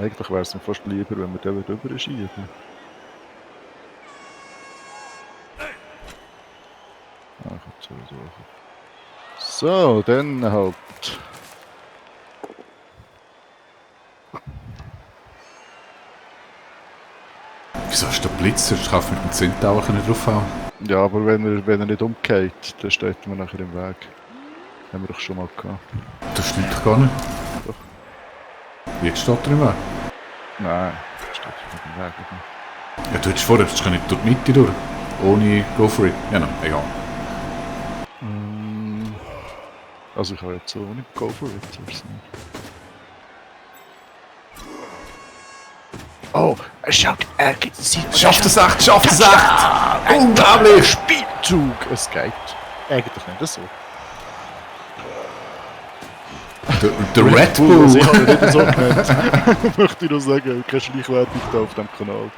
Eigentlich wäre es mir fast lieber, wenn wir den rüber schieben. Ah, kommt sowieso. So, dann halt. Wieso hast du den Blitz? Du kannst mit dem Centaur nicht draufhauen. Ja, aber wenn er nicht umgeht, dann steht mir nachher im Weg. Haben wir doch schon mal gehabt. Das stimmt doch gar nicht. Doch. Jetzt steht er im Weg. Nein, steht nicht im Weg. Oder? Ja, du hättest vorher nicht durch die Mitte durch. Ohne Go for it. Ja, nein, egal. Also ich habe jetzt so nicht Go for it. So ist es nicht. Oh, schafft Schafft es echt, schafft es echt! Unglaublich! Spielzug! Es geht. Eigentlich nicht so. Der Red Bull! Also ich habe ihn nicht so genannt. Möchte ich noch sagen, keine Schleichwerbung da auf dem Kanal.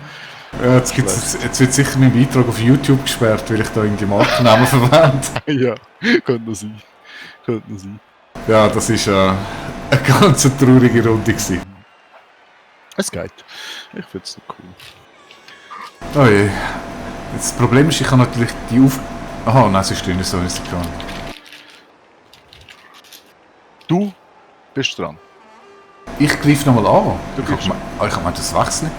Ja, jetzt wird sicher mein Beitrag auf YouTube gesperrt, weil ich da irgendwie Markennamen verwende. Ja, könnte noch sein. Könnte noch sein. Ja, das war eine ganz traurige Runde gewesen. Es geht. Ich finde es so cool. Oh je. Jetzt, das Problem ist, ich kann natürlich die Aha, nein, sie stehen so, ist es gar nicht. Du bist dran. Ich greife nochmal an. Du Ich greifst meine, das wechseln.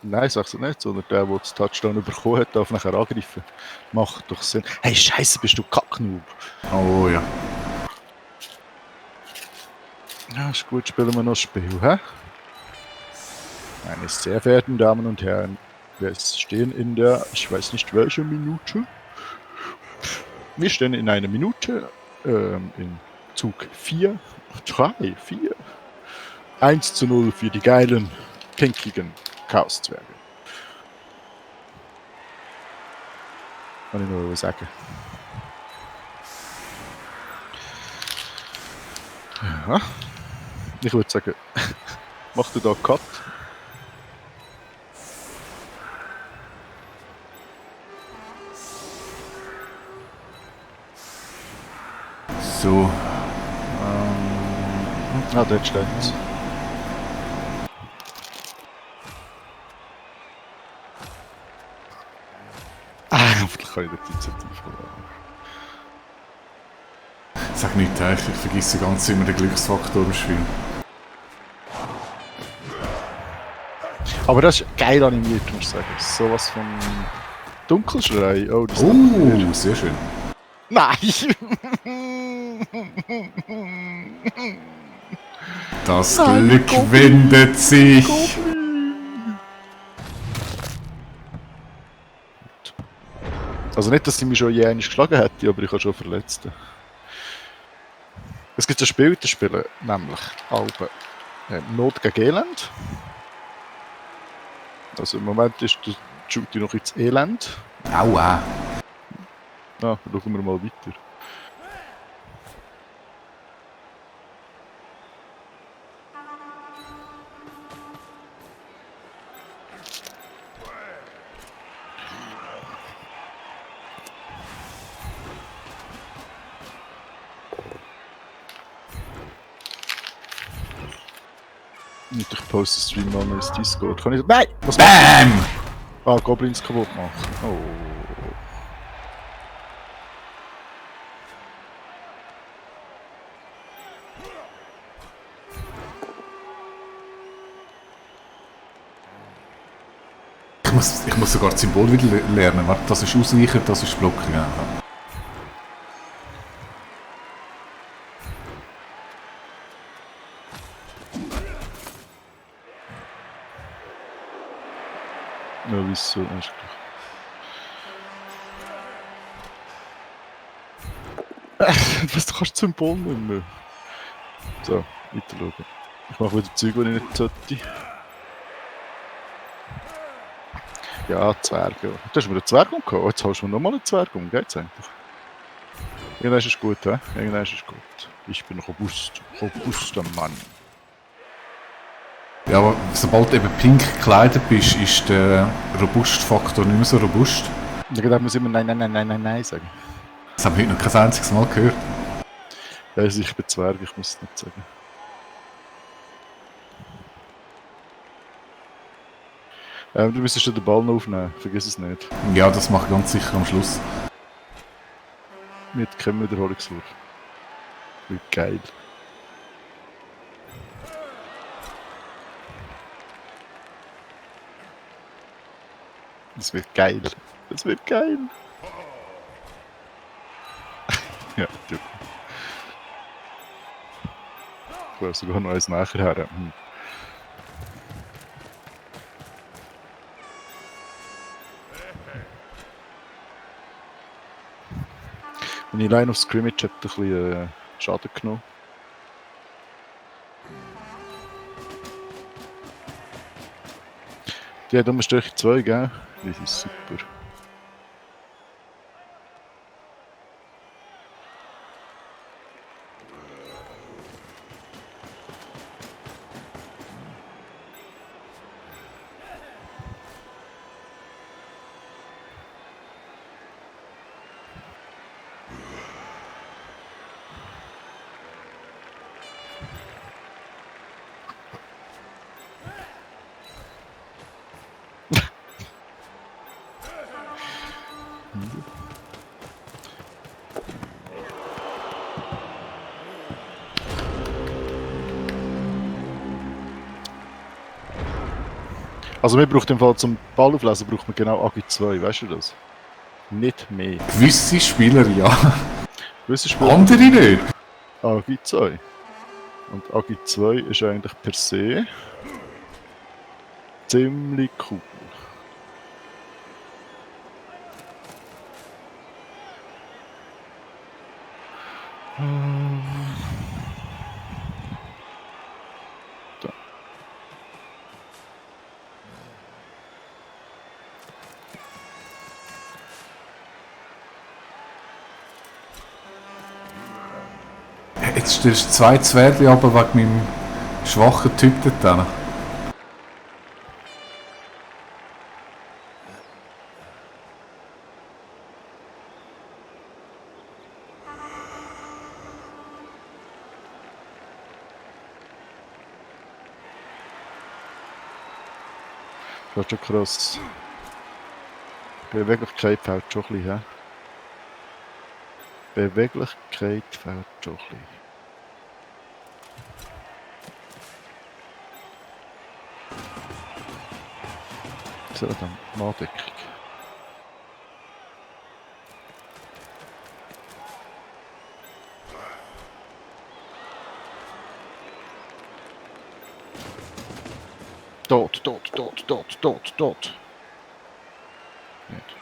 Nein, sag's nicht, sondern der das Touchdown bekommen hat, darf nachher angreifen. Macht doch Sinn. Hey, Scheiße, bist du Kacknoob. Oh ja. Ja, ist gut, spielen wir noch das Spiel, hä? Meine sehr verehrten Damen und Herren, wir stehen in der, ich weiß nicht welche Minute. Wir stehen in einer Minute, in Zug 4, 3, 4. 1:0 für die geilen, pinkigen Chaoszwerge. Kann ich nur sagen. Ja. Ich würde sagen, mach du da Cut. So. Dort steht's. Vielleicht kann ich den Initiativ verloren. Sag nicht, ich vergesse ganz immer den Glücksfaktor im Spiel. Aber das ist geil animiert, muss ich sagen. Sowas von Dunkelschrei. Oh, das Oh, sehr schön. Nein! Das Nein, Glück Goblin. wendet sich. Also nicht, dass sie mich schon je einmal geschlagen hätte, aber ich habe schon verletzt. Es gibt ein Spiel, das spielen nämlich Alben Not gegen Elend. Also im Moment ist der Shooty noch ins Elend. Aua. Ja, schauen wir mal weiter. Und ich poste den Stream mal ins Discord. Kann ich... Nein! Was macht Bam! Ah, Goblins kaputt machen. Oh. Ich muss sogar das Symbol wieder lernen. Warte, das ist Ausweichen, das ist Blocken. Ja. Ja, wieso? Ist klar. Was, du kannst das Symbol nicht mehr. So, weiter schauen. Ich mache wieder Zeug, die ich nicht sollte. Ja, Zwerge. Du hast mir einen Zwerg umgehauen. Oh, jetzt hast du mir nochmal einen Zwerg um. Geht's eigentlich? Irgendwann ist es gut, hä? Irgendwann ist es gut. Ich bin robust. Robuster Mann. Ja, aber sobald du eben pink gekleidet bist, ist der Robust-Faktor nicht mehr so robust. Da muss immer nein sagen. Das haben wir heute noch kein einziges Mal gehört. Ja, also ich bin Zwerg, ich muss es nicht sagen. Du müsstest den Ball noch aufnehmen, vergiss es nicht. Ja, das mache ich ganz sicher am Schluss. Mit keinem Wiederholungswurf. Wie geil. Das wird geil. Das wird geil. Ja, du. Ich wäre sogar noch eins nachher her. Meine Line of Scrimmage hat ein bisschen Schaden genommen. Die hat um Stich 2, gell? Das ist super. Also wir brauchen im Fall zum Ball auflesen braucht man genau Agi 2, weißt du das? Nicht mehr. Gewisse Spieler ja. Gewisse Spieler Andere nicht. Agi 2. Und Agi 2 ist eigentlich per se ziemlich cool. Da. Jetzt stellst du zwei Zwerge aber wegen meinem schwachen Typ dort hin. Das ist schon krass. Beweglichkeit fehlt schon ein bisschen, hä? Beweglichkeit fehlt schon ein bisschen. So, dann Nachdeckung. Dort. Nicht.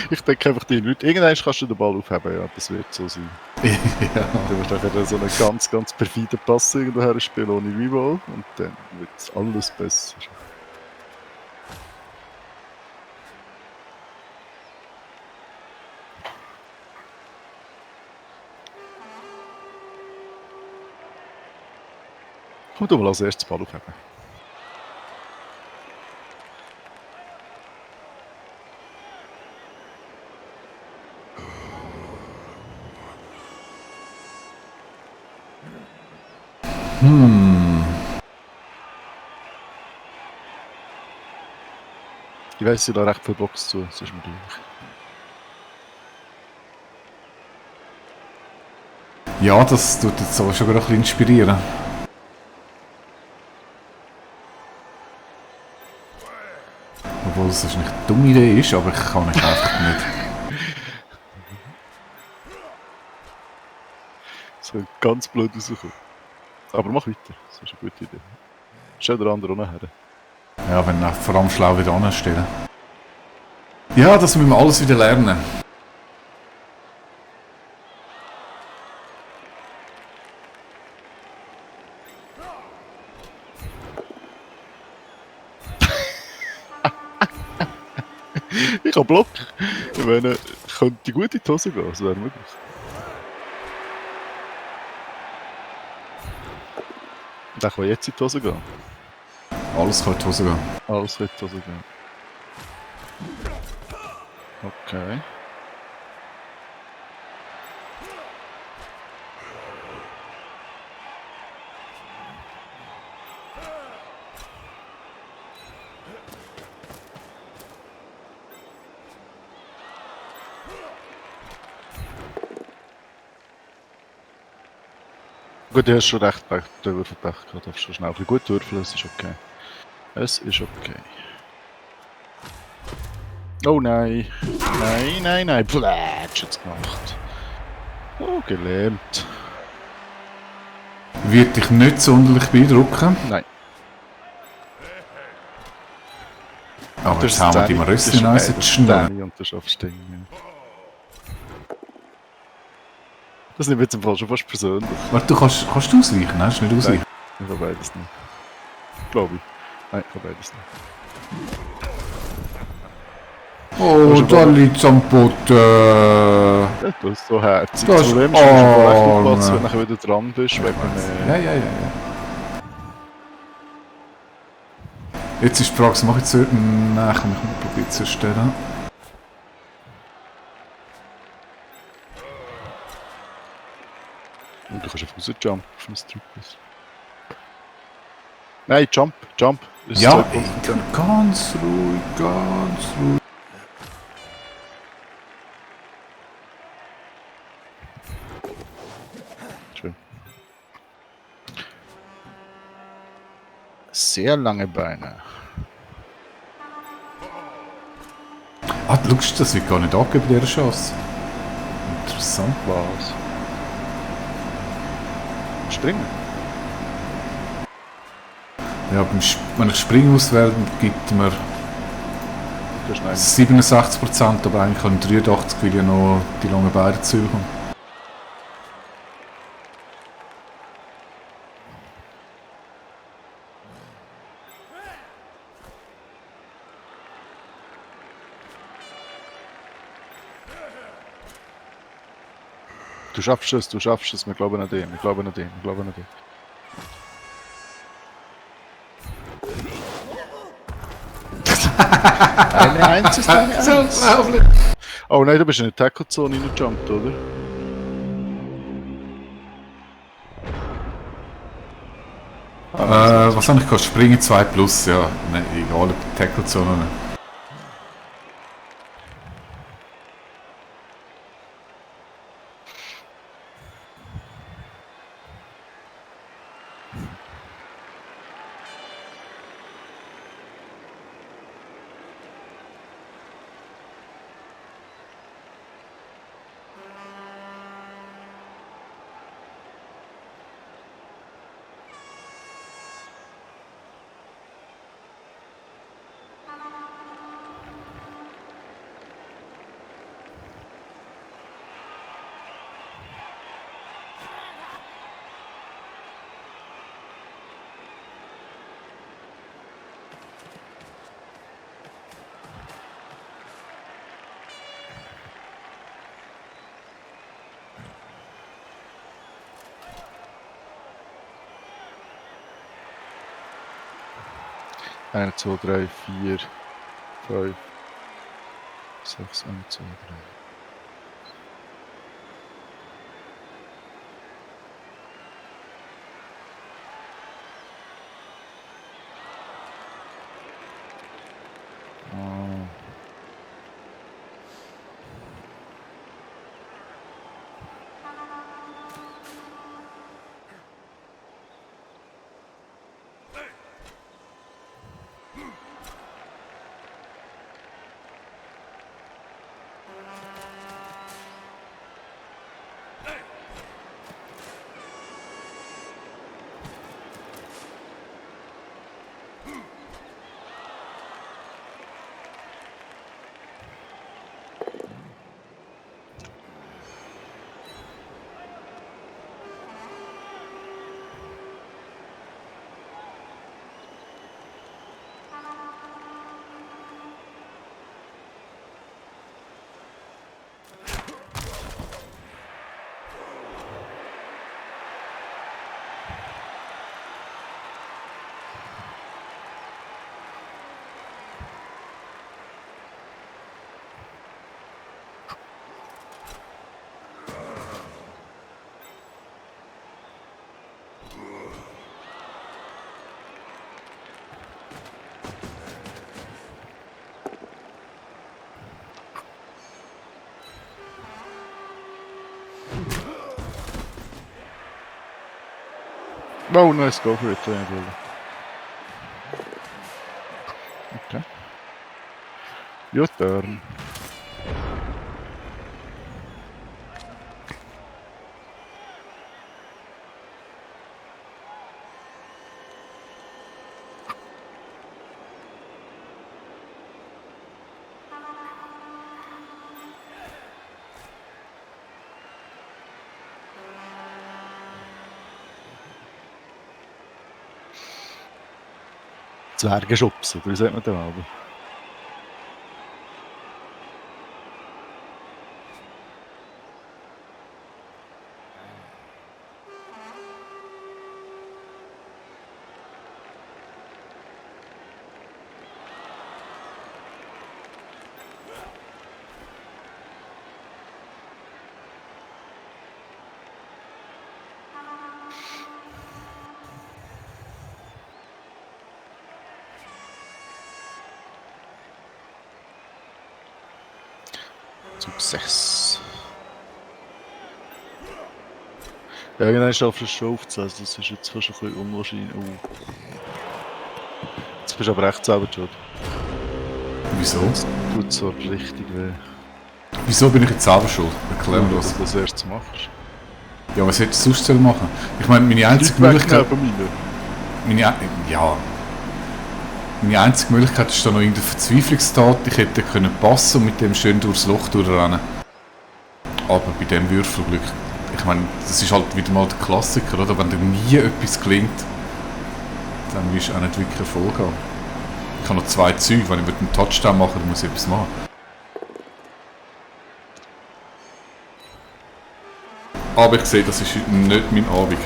Ich denke einfach, die Leute, irgendwann kannst du den Ball aufheben, ja, das wird so sein. Ja. Du wirst nachher so einen ganz perfiden Pass irgendwoher spielen ohne Reball und dann wird alles besser. Komm du mal als erstes Ball aufheben. Ich weiss, ich da recht viel Box zu, das ist mir gleich. Ja, das tut jetzt so schon ein bisschen inspirieren. Obwohl es wahrscheinlich eine dumme Idee ist, aber ich kann nicht einfach nicht. Das könnte ganz blöd rauskommen. Aber mach weiter, das ist eine gute Idee. Stell der andere auch nachher. Ja, wenn vor allem schlau wieder anstellen. Ja, das müssen wir alles wieder lernen. Ich kann Block. Ich meine, könnte gut in die Hose gehen, das wäre möglich. Und ich kann jetzt in die Hose gehen. Alles kann in die Hose gehen. Alles wird in die Hose gehen. Okay. Gut, du hast schon recht, der Würfelpech gerade. Darfst schon schnell ein bisschen gut würfeln, es ist okay. Es ist okay. Oh nein. Nein, nein, nein. Plätsch jetzt gemacht. Oh, gelähmt. Wird dich nicht sonderlich beeindrucken. Nein. Aber jetzt haben wir die Rösschen rausgeschnitten. Und du schaffst Ding. Das nimmt jetzt im Fall schon fast persönlich. Warte, kannst du ausweichen? Nein, du nicht ausweichen. Ich kann beides nicht. Glaube ich. Nein, ich kann beides nicht. Oh, da liegt es am Boden. Ja, das ist so herzig. Das Problem ist, ist du musst arm. Platz, wenn du nachher wieder dran bist. Wegen, Ja. Jetzt ist die Frage, was mache ich jetzt? Nein, ich kann mich mal probieren zu erstellen. Und du kannst einfach rausjumpen, wenn es Druck ist. Nein, jump. Das ist Ja, 2 Punkte. ganz ruhig. Schön. Sehr lange Beine. Ah, du schaust, das wird gar nicht angegeben bei dieser Chance. Interessant. Was? Springen? Ja, wenn ich Springen auswähle, gibt mir Das ist nein. 67%, aber eigentlich kann ich 83, weil ja noch die langen Beine dazu kommen. Du schaffst es, wir glauben an dich, Eine Eins ist eine Eins. Oh nein, du bist in eine Tackle-Zone reingejumpt, oder? Was habe ich gekostet? Springen 2 plus, ja. Nein, egal, Tackle-Zone oder nicht. Eins, 2, 3, 4, 5, 6, 1, 2, 3. Oh, nice go for it. Okay. Your turn. Zwergenschubsen, wie sagt man da aber? Success. Ja, irgendwann schaffst du es schon aufzusetzen, das ist jetzt fast ein bisschen unwahrscheinlich. Jetzt bist du aber echt selber schuld. Wieso? Das tut so richtig weh. Wieso bin ich jetzt selber schuld? Erklär mir Dass das. du das erst machst. Ja, was hättest du sonst machen? Ich meine, meine einzige Leute Möglichkeit... wegnehmen von mir. Meine einzige Möglichkeit ist da noch irgendeine Verzweiflungstat. Ich hätte können passen und mit dem schön durchs Loch durchrennen. Aber bei dem Würfelglück, ich meine, das ist halt wieder mal der Klassiker, oder? Wenn dir nie etwas gelingt, dann wirst du auch nicht wirklich Erfolg haben. Ich habe noch 2 Züge, wenn ich einen Touchdown machen will, dann muss ich etwas machen. Aber ich sehe, das ist nicht mein Abend.